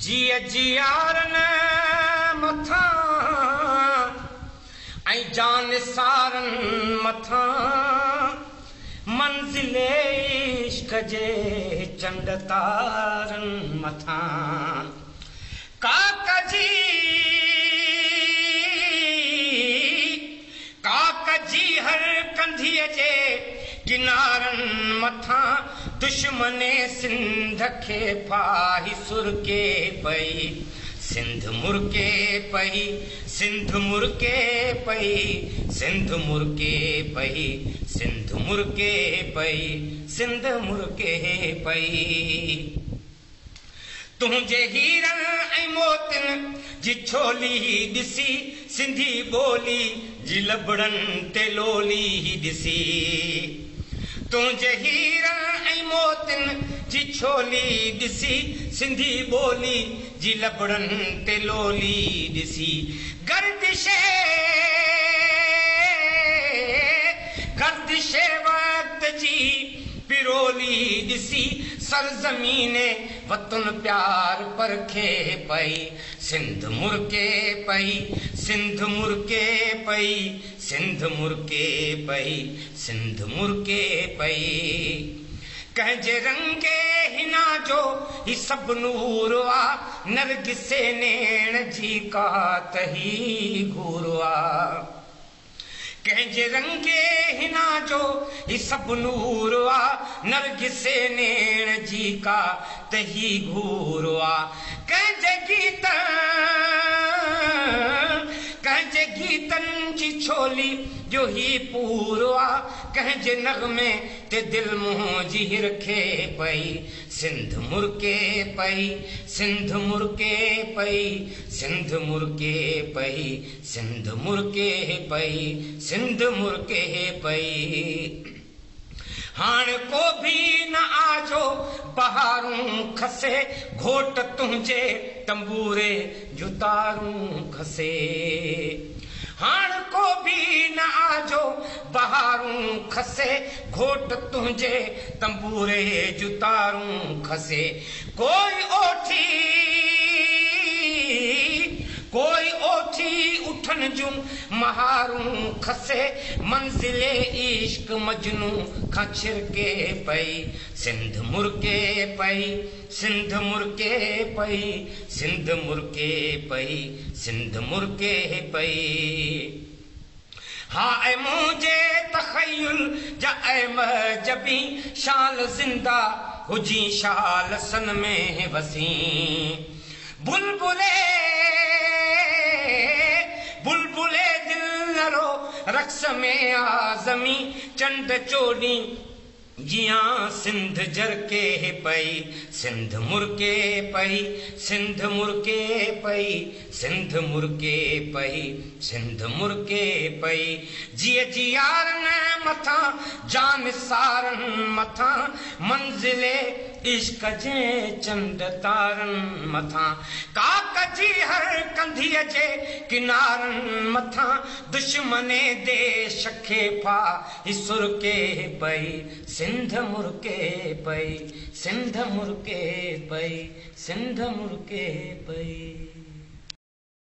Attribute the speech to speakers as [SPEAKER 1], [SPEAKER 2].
[SPEAKER 1] جيء جيارن مٿان ۽ جانثارن مٿان منزل عشق جي چنڊ تارن مٿان ڪاڪ جي ڪاڪ جي هر ڪنڌيء جي ڪنارن مٿان دشمن سنڌ کي ڦاهي سرڪي پئي سنڌ مرڪي پئي سنڌ مرڪي پئي سنڌ مرڪي پئي سنڌ مرڪي پئي سنڌ مرڪي پئي. تنهنجي هيرن ۽ موتين جي ڇولي ڏسي سنڌي ٻولي جي لبڙن تي لولي ڏسي تنهنجي هيرن ۽ موتين جي ڇولي ڏسي سنڌي ٻولي جي لبڙن تي لولي ڏسي گردش گردش وقت جي پرولي ڏسي سرزمين وطن پيار پرکي پئي سنڌ مرڪي پئي سنڌ مرڪي پئي سنڌ مرڪي پئي سنڌ مرڪي پئي. ڪنهن جي رنگي حنا جو هي سڀ نور آ نرگسي نيڻ جي ڪا ته هي گهور آ. ڪنهن جي رنگي حنا جو هي سڀ نور آ نرگسي نيڻ جي ڪا ته هي گهور آ. ڪنهن جي گيت ڪنهن جي گيتن جي ڇولي جو هي پور آ ڪنهن جي نغمي تي دل منهنجي هرکي پئي سنڌ مرڪي پئي سنڌ مرڪي پئي سنڌ مرڪي پئي سنڌ مرڪي پئي سنڌ مرڪي پئي. هاڻ ڪو به نه آجو بهارون کسي گهوٽ تنهنجي تنبوري جون تارون کسي. هاڻ ڪو به نه آجو بهارون کسي گهوٽ تنهنجي تنبوري جون تارون کسي. ڪوئي اوٺي ڪوئي اوٺي اٺن جون مهارون کسي منزل عشق مجنون کان ڇرڪي پئي سنڌ مرڪي پئي سنڌ مرڪي پئي سنڌ مرڪي پئي سنڌ مرڪي پئي. ها اي منهنجي تخيل جا اي مهجبين شال زنده هجين شال سن ۾ وسين. بلبلي بلبلي دل نه رو رقص ۾ آ زمين چنڊ چوڏهين جيان سنڌ جرڪي پئي سنڌ مرڪي پئي سنڌ مرڪي پئي سنڌ مرڪي پئي سنڌ مرڪي پئي. جيء جيارن مٿان جانثارن مٿان منزل عشق جي چنڊ تارن مٿان ڪاڪ جي هر ڪنڌيء جي ڪنارن مٿان دشمن ديش کي ڦاهي سرڪي پئي سنڌ مرڪي پئي سنڌ مرڪي پئي سنڌ مرڪي پئي.